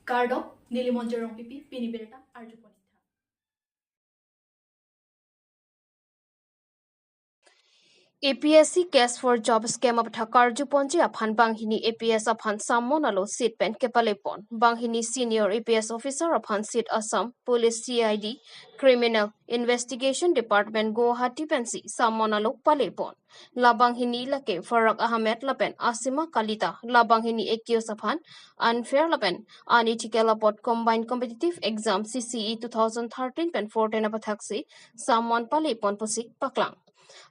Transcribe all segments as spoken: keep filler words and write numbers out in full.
Kardom, neli Monjir Rongpipi, pini birta arjupon-ik tha. A P S C Cash for Job scam aputhak karjuponji aphan banghini A P S aphan summon alo seat pen kepalepon. Banghini senior A P S officer aphan seat Assam Police C I D Criminal Investigation Department Guwahati pensi summon alo palepon. La banghini lake Farooq Ahmed lapen Asima Kalita. La banghini accused aphan unfair lapen unethical apot Combined Competitive Exam C C E two thousand thirteen pen fourteen aputhak si summon palepon pusi paklang.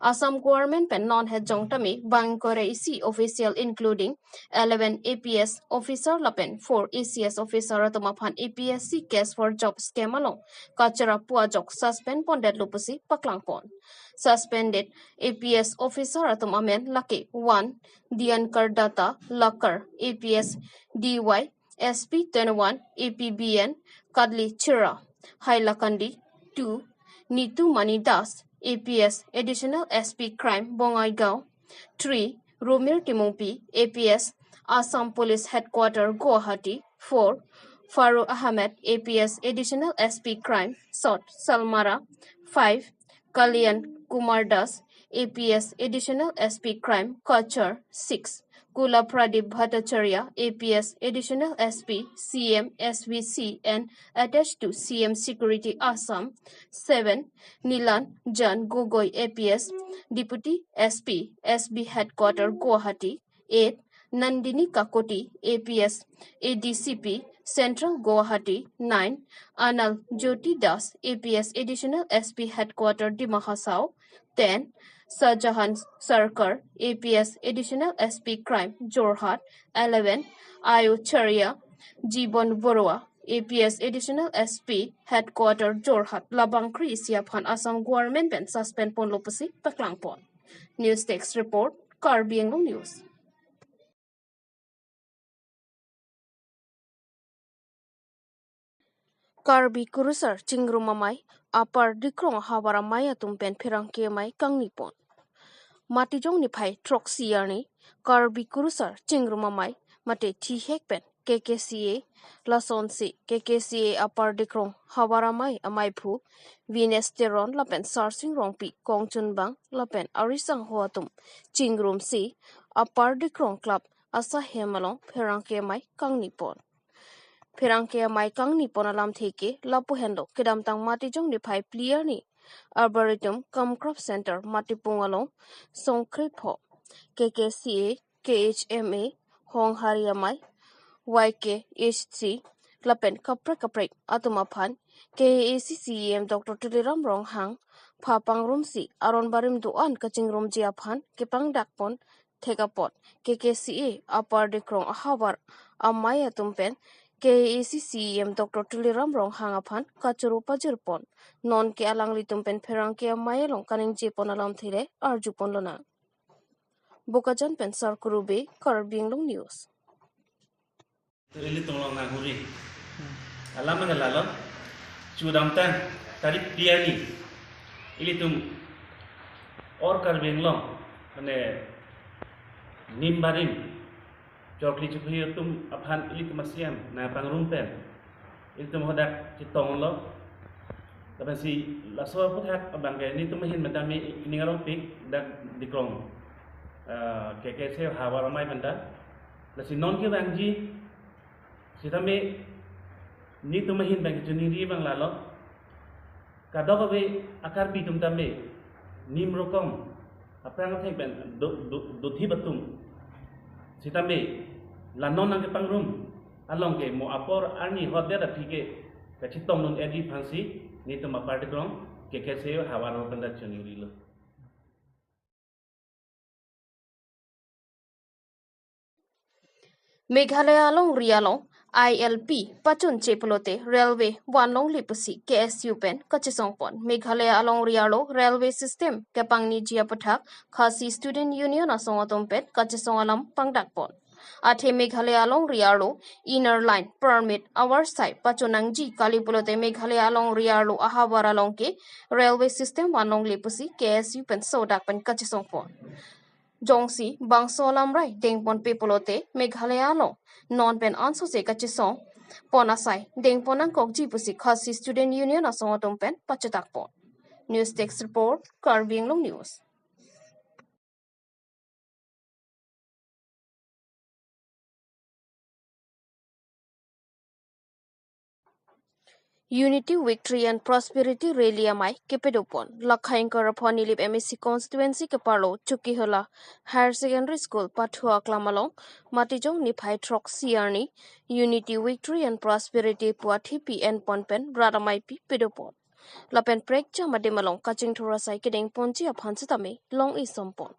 Assam government pen non het jong tame bang ingkoi ra isi official including eleven A P S officer lapen four A C S officer atum aphan A P S C Cash for Job scam along kacherapu ajok suspend pondetlo pusi paklangpon. Suspended A P S officer atum amen lake one Diyankar Datta, Lakar, A P S D Y, S P twenty-one, A P B N, Kadli Chira, Hailakandi, two Nitu Mani Das, A P S Additional S P Crime, Bongaigaon, three Rumir Timungpi, A P S Assam Police Headquarter, Guwahati, four Farooq Ahmed, A P S Additional S P Crime, South Salmara, five Kalyan Kumar Das, A P S Additional S P Crime, Cachar, six Kula Pradip Bhattacharya, A P S Additional S P, C M, S V C and attached to C M Security Assam, seven Nilanjan Gogoi, A P S Deputy S P, S B Headquarter, Guwahati, eight Nandini Kakoti, A P S A D C P, Central Guwahati, nine Anal Jyoti Das, A P S Additional S P Headquarter, Dima Hasao, ten Shahjahan Sarkar, A P S Additional S P Crime, Jorhat, eleven Ayocharya Jibon Borua, A P S Additional S P Headquarter, Jorhat, labang kre-isi aphan Assam government pen suspend ponlo pusi paklangpon. News Desk Report, Karbi Anglong News. Karbi Kurusar Chingrum Amei, Upper Dikrong ahavar amei atum pen pherangke amei kangnipon. Matijong niphai throksi arni, Karbi Kurusar Chingrum Amei, mate thihek pen K K C A, lasonsi K K C A Upper Dikrong ahavar amei ameiphu Venus Teron lapen Sarsing Rongpi, kongchunbang lapen arisangho atum chingrumsi Upper Dikrong Club asahem along pherangke amei kangnipon. Pherangke amei kangnipon alamthe ke lapu henlo, kedamtang Matijong niphai phli arni Arboretum cum Crop Center Matipung along Songkhrepho, K K C A, K H M A, Honghari Amei, Y K H C, lapen kaprek kaprek atum aphan K A A C C E M Doctor Tuliram Ronghang pha pangrumsi aron barim do-an kachingrumji aphan kepangdakpon thek apot K K C A Upper Dikrong ahavar amei atum pen K A A C C E M Doctor Tuliram Ronghang aphan kachoro pajirpon. Non ke alanglitum pen pherangke amei along kaningjepon alamthe le arjuponlonang. Bokajan pen Sarkuru Bey, Karbi Anglong News. Rally tong long nanghuri. Alam mana lalo. Chudamtang tarik tiga ni. Ilitum or Karbi Anglong, mane, nim barim, chokli chokli atum aphan ilitum a-C M nangpangrum pen ilitum hadak chetonglo. Lapensi laso aphuthak abang ke netum ahin pen tame ining arongpik dak Dikrong, eh, K K C A ahavar amei pen ta. Lasi non kevangji sitame netum ahin pen kechiningri abang lalo. Kadokave a-Karbi atum tame nim rokom aphrang atheng pen do, do, dothip atum. Sitame la non nangkepangrum along ke mo apor arni hot det aphi ke kachetongdun edi aphansi netum Upper Dikrong K K C A ahavar pen ta chiningrilo. Meghalaya alongri along I L P pachunche pulote railway vanlongle pusi K S U pen kachesongpon. Meghalaya alongri arlo railway system kepangniji aphuthak Khasi Student Union asong atum pen kachesong alam pangdakpon. Athe Meghalaya alongri arlo Inner Line Permit avarsai pachunangji kali pulote Meghalaya alongri arlo ahavar along ke railway system vanlongle pusi K S U pen sodak pen kachesongpon. Jongsi bangso alamrai dengponpe pulote Meghalaya along non pen ansose kachesong pon asai dengpon nangkokji pusi Khasi Student Union asong atum pen pachetak pon. News Desk Report, Karbi Anglong News. Unity, Victory and Prosperity Rally amei kepadopon. Lakha ingkoi ra pho Nilip M A C constituency keparlo Chokihola Higher Secondary School Pathu Aklam along Matijong niphai throksi arni Unity, Victory and Prosperity pu athipi enpon pen rat ameipi padopon. Lapen prekjam adim along kachingthur asai kedengponji aphan sitame long-e sompon.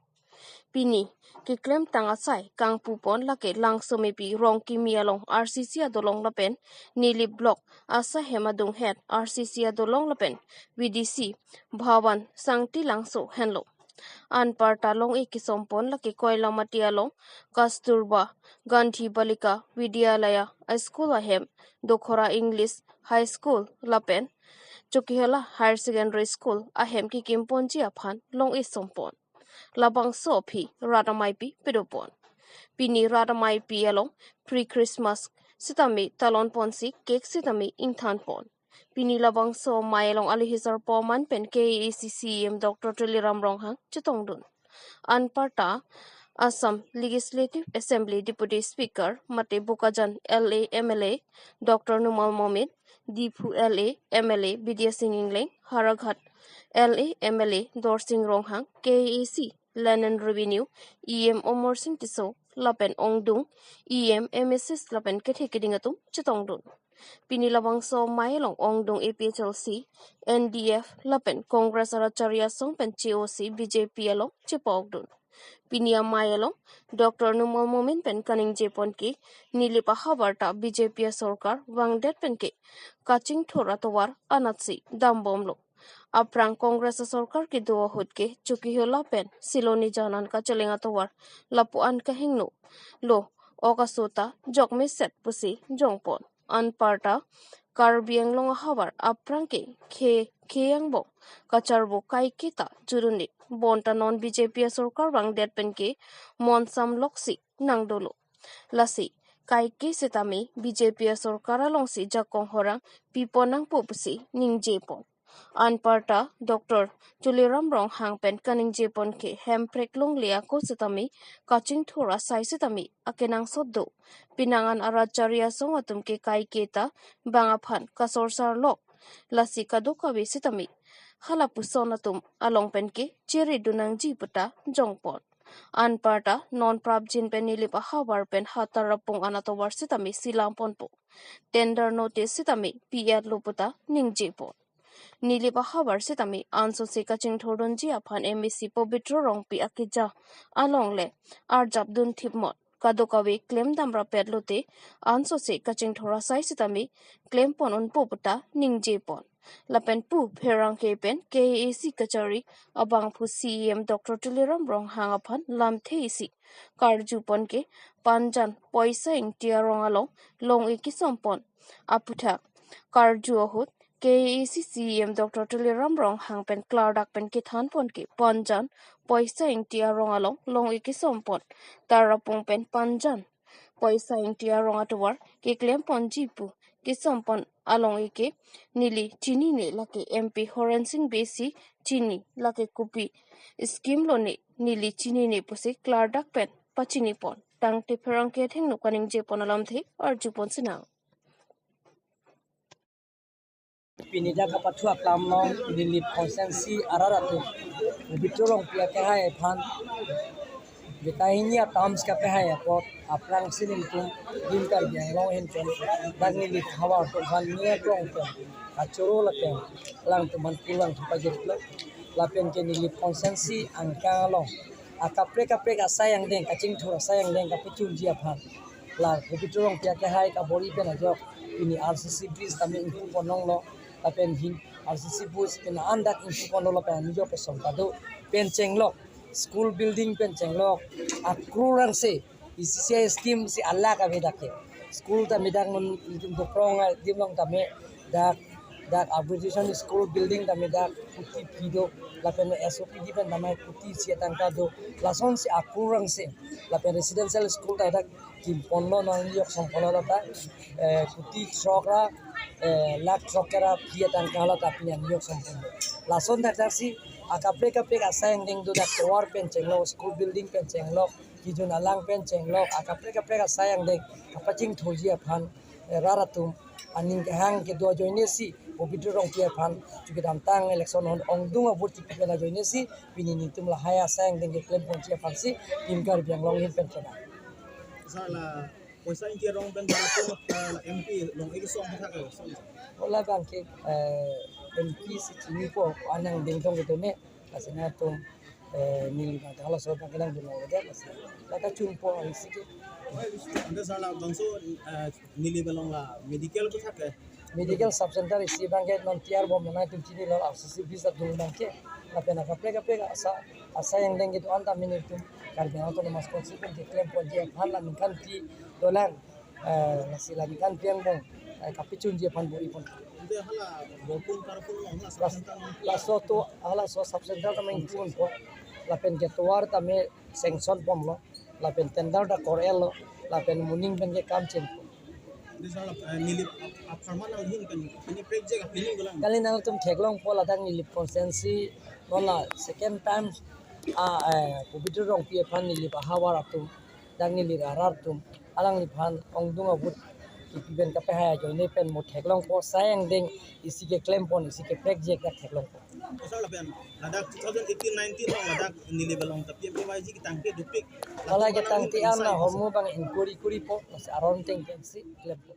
Pini keklemtang asai kangpupon lake Langsomepi Rongkimi along R C C adolong lapen Nilip Block asahem adunghet R C C adolong lapen V D C Bhawan Sangti Langso henlo. Anparta long-e kesompon lake Koilamati along Kasturba Gandhi Balika Vidyalaya School ahem, Dokhora English High School lapen Chokihola Higher Secondary School ahem kekimponji aphan long-e sompon. Labangso aphi rat ameipi padopon. Pini rat ameipi along pre-Christmas sitame talonponsi cake sitame ingthanpon. Pini labangso amei along alihi sarpo aman pen K A A C C E M Doctor Tuliram Ronghang chetongdun. Anparta Assam Legislative Assembly Deputy Speaker mate Bokajan L A M L A Doctor Numal Momin, Diphu L A M L A Bidya Sing Engleng, Howraghat L A M L A Dorsing Ronghang, K A A C Land and Revenue E M Omor Sing Tisso lapen ongdung E M, M S S lapen kethe keding atum chetongdun. Pini labangso amei along ongdung A P H L C, N D F lapen Congress arat chari asong pen che-osi B J P along chepa-okdun. Pini amei along Doctor Numal Momin pen kaningjepon ke Nilip ahavar ta B J P asorkar vangdet pen ke kachingthur atovar anatsi dambomlo. Aphrang Congress asorkar kedo ahut ke Chokihola pen Silonijan an kacheleng atovar lapu-an kahingno lo, ok aso ta jokmeset pusi jongpon. Anparta Karbi Anglong ahavar aphrang ke khe khe angbong kacharbo kaike ta juruni. Bonta non B J P asorkar vangdet pen ke monsam loksi nangdolo. Lasi kaike sitame B J P asorkar alongsi jakong horang pipon nangpo pusi ningjepon. Anparta Doctor Tuliram Ronghang pen kaningjepon ke Hemprek longle ako sitame kachingthur asai sitame akenangsot do. Pinangan arat chari asong atum ke kaike ta bang aphan kasorsar lok. Lasi kadokave sitame halapuson atum along pen ke cheridun nangji puta jongpon. Anparta non prapjin pen Nilip ahavar pen ha Tarapung an atovar sitame silamponpo. Tender notice sitame pi-etlo puta ningjepon. Nilip ahavar sitame ansose kachingthurdunji aphan M A C Pobitro Rongpi akeja along le arjapdun thipmon. Kadokave klemdam rapet lote ansose kachingthur asai sitame klempon unpo puta ningjepon. Lapen pu pherangke pen K A A C kachari abangphu C E M Doctor Tuliram Ronghang aphan lamthe isi karjupon ke Panjan Poisa Ingti arong along long-e kesompon aputhak karju ahut K A A C C E M Doctor Tuliram Ronghang pen klardak pen kethanpon ke Panjan Poisa Ingti arong along long-e kesompon Tarapung pen Panjan Poisa Ingti arong atovar keklemponji pu kesompon along-e ke neli chinine, lake M P Horen Sing Bey si chini, lake kopi scheme lone neli chinine pusi klardak pen pachinipon. Tangte pherangke athengno kaningjepon alamthe arjupon sinang. Pini dak Pathu Aklam along Nilip constituency arat atum Pobitro Rongpi akehai aphan beta hini a terms kapehai apot aphrangsi nelitum Team Karbi Anglong ahin pen dak Nilip havar atum aphan nia krong pen kachoro lapen alangtum aphan kurvangthu pajirlo. Lapen ke Nilip constituency angkang along akaprek kaprek asai angdeng, kachingthur asai angdeng kapachunji aphan la Pobitro Rongpi akehai kabor-i pen ajok pini R C C bridge tame ingpu ponlonglo. Lapen hin R C C bridge pen an dak ingpu ponlo lapen anjo pesom kado pen chenglok, school building pen chenglok, akrur angse E C C I scheme si alak ave dak ke. School tame dak non itum doprong adim along tame dak dak Abridgation School building tame dak kuti phi do, lapen S O P D pen damai kuti isi atangka do, lasonsi akurangsi, lapen residential school ta dak kimponlo non yok somponlo ta, eh, kuti throk ra, eh, lakh throk ra phi atangka la ta pini an yok somponlo. Lason dak dak si akaprek kaprek asai angdeng do, dak tovar pen chenglok, school building pen chenglok, kejun alang pen chenglok, akaprek kaprek asai angdeng kapachingthuji aphan, eh, rat atum aning kehang kedo ajoine si, Pobitro Rongpi aphan chukidamtang election ahut ongdung avote kipi pen ajoine si, pini nelitum lahai asai angdeng keklem ponji aphan si, Team Karbi Anglong ahin pen kena. Sir, la poisa ingki arong pen barato, eh, la M P long-ik song thak lo. Ola abang ke, eh, M P si chinipo, anang dingtong gitu ne, lasi nelitum, eh, neli bang halaso abang kenangdun lo de, lasi la kachunpo isi ke. Ante sir, labangso, eh, Nilip along la medical pu thak ke? Medical sub center isi abang ke non tiar bom nangtum chinilo, R C C bis adung abang ke. Lapen akaprek kaprek asai, asai angdeng kedo-an ta nelitum Karbi Anglong Autonomous Council pen keklem ponji aphan la ningkan phli dolang, eh, lasi la ningkan phli angbong, eh, kapachunji aphan bor-i pon. Ante hala Borpung Tarapung along la sub center along. Laso to, halaso sub center ta main pun po. Lapen ketovar tame sanction ponlo, lapen tender ta kor-et lo, lapen moning pen ke kam chengpo. Ante sir, eh, Nilip ap-, apharman ahin pen, pini project a-planning dolang. Kali nangtum theklongpo ladak Nilip constituency, non la second time, ah, eh, Pobitro Rongpi aphan Nilip ahavar atum, dak Nilip arat atum, alangliphan ongdung avote kipi pen kapehai ajoine pen mo theklongpo, asai angdeng isi keklem pon, isi keprekjek dak theklongpo. Sir, lapen ladak two thousand eighteen nineteen along ladak Nilip along ta P M K Y G ketangte dopik. Hala ketangte an na hormu abang inquiry kuri po, lasi aron ateng pensi klempo.